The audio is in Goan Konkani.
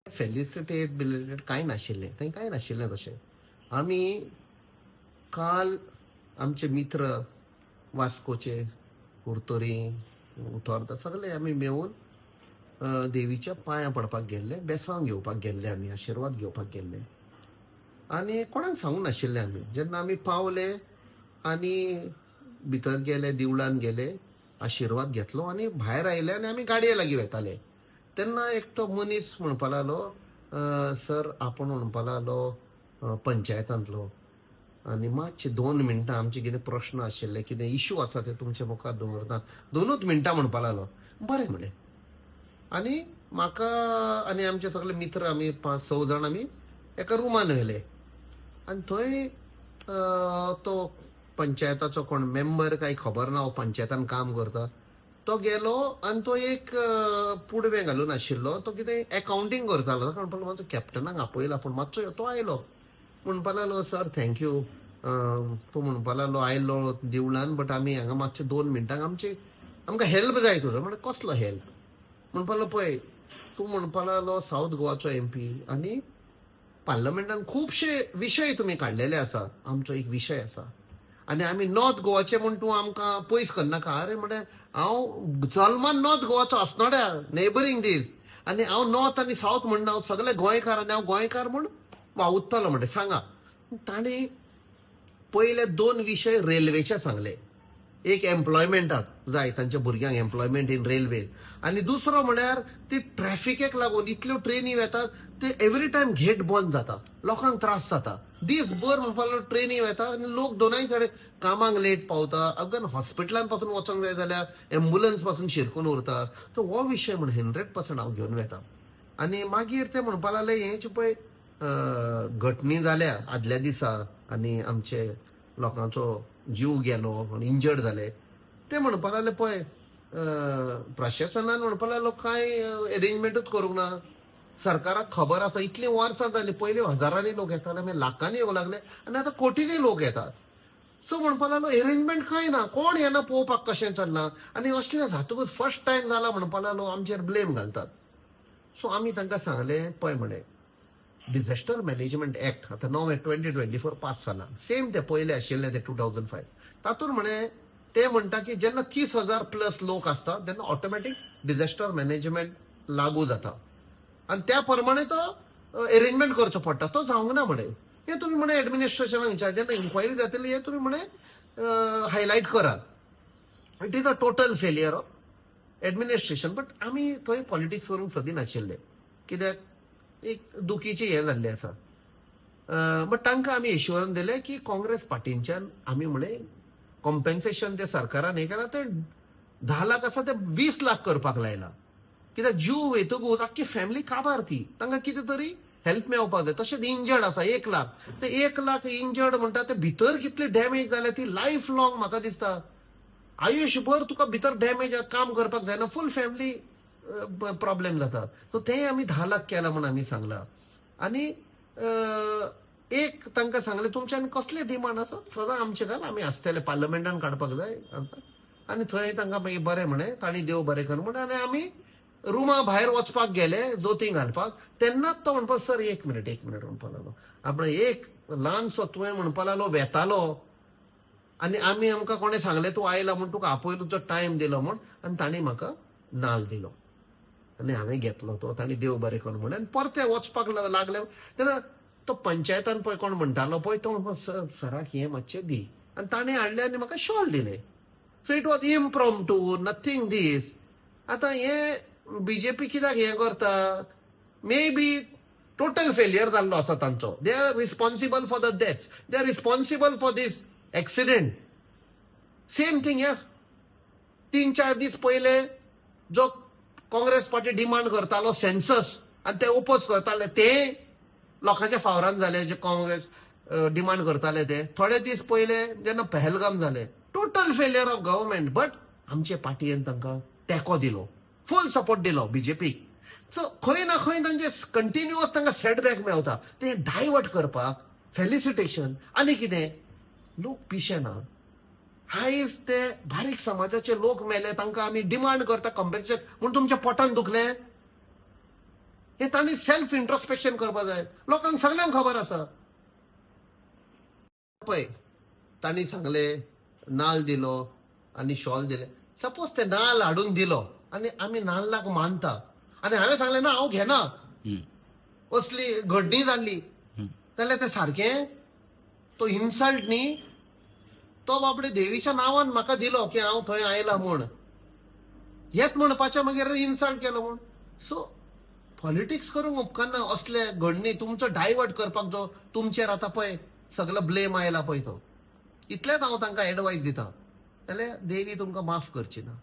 फेलिसिटेट बिलिटेट कांय नाशिल्लें, थंय कांय नाशिल्लें तशें. आमी काल आमचे मित्र वास्कोचे, कुर्तोरी, उतोर्दा सगळे आमी मेळून देवीच्या पांयां पडपाक गेल्ले, बेसांव घेवपाक गेल्ले, आमी आशिर्वाद घेवपाक गेल्ले आनी कोणाक सांगूंक नाशिल्ले आमी. जेन्ना आमी पावले आनी भितर गेले, देवळान गेले, आशिर्वाद घेतलो आनी भायर आयले आनी आमी गाडये लागीं वेताले तेन्ना एकटो मनीस म्हणपा लागलो, सर, आपूण म्हणपा लागलो पंचायतांतलो आनी मातशे 2 मिनटां आमचे कितें प्रश्न आशिल्ले, कितें इशू आसा ते तुमचे मुखार दवरता, 2च मिनटां म्हणपा लागलो. बरें म्हणलें आनी म्हाका आनी आमचे सगळे मित्र, आमी पांच स जाण आमी एका रुमान व्हेले आनी थंय तो पंचायताचो कोण मेंबर काय खबर ना, हो पंचायतान काम करता, तो गेलो आनी तो एक पुडवें घालून आशिल्लो, तो कितें एकावंटींग करतालो. ताका म्हणपाक लागलो, मातसो कॅप्टनाक आपयला पूण मातसो यो. तो आयलो, म्हणपा लागलो, सर, thank you. तूं म्हणपा लागलो आयलो देवळान, बट आमी हांगा मातशे 2 मिनटांक आमची आमकां हेल्प जाय तुजो. म्हणल्यार कसलो हेल्प? म्हणपा लागलो, पळय, तूं म्हणपा लागलो सावथ गोवाचो एमपी आनी पार्लमेंटान खुबशे विशय तुमी काडलेले आसा. आमचो एक विशय आसा आनी आमी नॉर्थ गोवाचे म्हूण तूं आमकां पयस करनाका. अरे म्हणलें, हांव जल्मान नॉर्थ गोवाचो, अस्नोड्या नेबरींग दीस, आनी हांव नॉर्थ आनी सावथ म्हणना, हांव सगळे गोंयकार आनी हांव गोंयकार म्हूण वावुरतलो. म्हणलें, सांगा. तांणी पयले दोन विशय रेल्वेचे सांगले. एक एम्प्लॉयमेंटाक जाय तांच्या भुरग्यांक, एम्प्लॉयमेंट इन रेल्वे, आनी दुसरो म्हळ्यार ती ट्रॅफिकेक लागून इतल्यो ट्रेनी वेतात ते एवरी टायम गेट बंद जाता, लोकांक त्रास जाता दीसभर. म्हणपाक लागलो, ट्रेनी वेता आनी लोक दोनाय सायडीन कामाक लेट पावता, अगन हॉस्पिटलान पासून वचोंक जाय जाल्यार एम्बुलन्स पासून शिरकून उरता. तर हो विशय म्हण 100% हांव घेवन वेता. आनी मागीर ते म्हणपाक लागले, हें जे पळय घटणी जाल्या आदल्या दिसा आनी आमचे लोकांचो जीव गेलो आनी इंजर्ड जाले, ते म्हणपाक लागले, पळय, प्रशासनान म्हणपाक लागलो कांय एरेंजमेंटूच करूंक ना. सरकाराक खबर आसा, इतलीं वर्सां जालीं, पयलीं हजारांनी लोक येताले, मागीर लाखांनी येवंक लागले आनी आतां कोटींनी लोक येतात. सो म्हणपाक लागलो, एरेंजमेंट कांय ना, कोण येना पळोवपाक कशें चल्लां आनी असलें जातकूच फर्स्ट टायम जाला म्हणपाक लागलो, आमचेर ब्लेम घालतात. सो आमी तांकां सांगलें, पळय म्हणे, डिझास्टर मॅनेजमेंट एक्ट आतां नवें 2024 पास जाला, सेम ते पयले आशिल्ले ते 2005, तातूंत म्हणे ते म्हणटा की जेन्ना 30,000 प्लस लोक आसता तेन्ना ऑटोमॅटीक डिझास्टर मॅनेजमेंट लागू जाता आनी त्या प्रमाणे तो एरेंजमेंट करचो पडटा. तो जावंक ना म्हणे. हे तुमी म्हणे एडमिनिस्ट्रेशनाक विचार, जेन्ना इन्क्वायरी जातली हे तुमी म्हणे हायलायट करात. It is a total failure of administration, but आमी थंय पॉलिटिक्स करूंक सदी नाशिल्ले, कित्याक एक दुखीचें हें जाल्लें आसा. बट तांकां आमी एश्युरन्स दिलें की काँग्रेस पार्टींच्यान आमी म्हळे कॉम्पेन्सेशन ते सरकारान हें केलां, ते 10 लाख आसा ते 20 लाख करपाक लायला, कित्याक जीव वयतकूच आख्खी फॅमिली काबार ती, तांकां कितें तरी हेल्प मेळपाक जाय. तशेंच इंजर्ड आसा 1 लाख, ते 1 लाख इंजर्ड म्हणटा ते भितर कितले डॅमेज जाल्या ती लायफ लॉंग, म्हाका दिसता आयुष्यभर तुका भितर डॅमेज, काम करपाक जायना, फूल फॅमिली प्रॉब्लेम जाता. सो तें आमी 10 लाख केलां म्हूण आमी सांगलां. आनी एक तांकां सांगलें, तुमच्यान कसले डिमांड आसा सदां आमचे घाल, आमी आसतले, पार्लमेंटान काडपाक जाय. आनी थंय तांकां मागीर बरें म्हणें तांणी, देव बरें कर म्हणें आनी आमी रुमा भायर वचपाक गेले जोतीं घालपाक तेन्नाच तो म्हणपाक, सर, एक मिनिट, एक मिनिट म्हणपाक लागलो. आपण एक ल्हानसो तुवें म्हणपाक लागलो वेतालो आनी आमी आमकां कोणें सांगलें तूं आयला म्हूण तुका आपयलो, तुजो टायम दिलो म्हूण, आनी तांणी म्हाका नाल दिलो आनी हांवें घेतलो तो. तांणी देव बरें करूं म्हणलें आनी परते वचपाक लागले तेन्ना तो पंचायतान पळय कोण म्हणटालो पळय, तो म्हणपाक, सर, सराक हें मातशें दी, आनी ताणें हाडलें आनी म्हाका शॉल दिलें. So it was impromptu, nothing this. आतां हें बीजेपी कित्याक हें करता? मे बी टोटल फेलियर जाल्लो आसा तांचो. They are responsible for the deaths, they are responsible for this accident. Same thing हे 3-4 दीस पयले जो काँग्रेस पार्टी डिमांड करतालो सेन्सस आनी ते ओपोज करताले, ते लोकांच्या फावरान जाले जे काँग्रेस डिमांड करताले ते. थोडे दीस पयले जेन्ना पहलगाम जाले, total failure of government, but आमचे पार्टीन तांकां तेंको दिलो, फूल सपोर्ट दिलो बीजेपीक. सो खंय ना खंय तांचे कंटिन्युअस तांकां सेटबॅक मेवता. ते डायवर्ट करपाक फेलिसिटेशन आनी कितें. लोक पिशे ना. आयज ते बारीक समाजाचे लोक मेले, तांकां आमी डिमांड करता कॉम्पेन्सेशन म्हूण तुमच्या पोटान दुखलें. हे तांणी सेल्फ इंट्रोस्पेक्शन करपा जाय. लोकांक सगल्यांक खबर आसा. पळय, तांणी सांगले नाल दिलो आनी शॉल दिले. सपोज ते नाल हाडून दिलो आनी आमी नाल्लाक मानता आनी हांवें सांगलें ना, हांव घेना, असली घडणी जाल्ली जाल्यार ते सारकें तो इन्सल्ट न्ही? तो बाबडे देवीच्या नांवान म्हाका दिलो की हांव थंय आयला म्हूण. हेच म्हणपाचें मागीर इन्सल्ट केलो म्हूण. सो पॉलिटिक्स करूंक उपकारना. असले घडणी तुमचो डायवर्ट करपाक जो तुमचेर आतां पळय सगलो ब्लेम आयला पळय, तो इतलेंच हांव तांकां एडवायस दिता, जाल्यार देवी तुमकां माफ करची ना.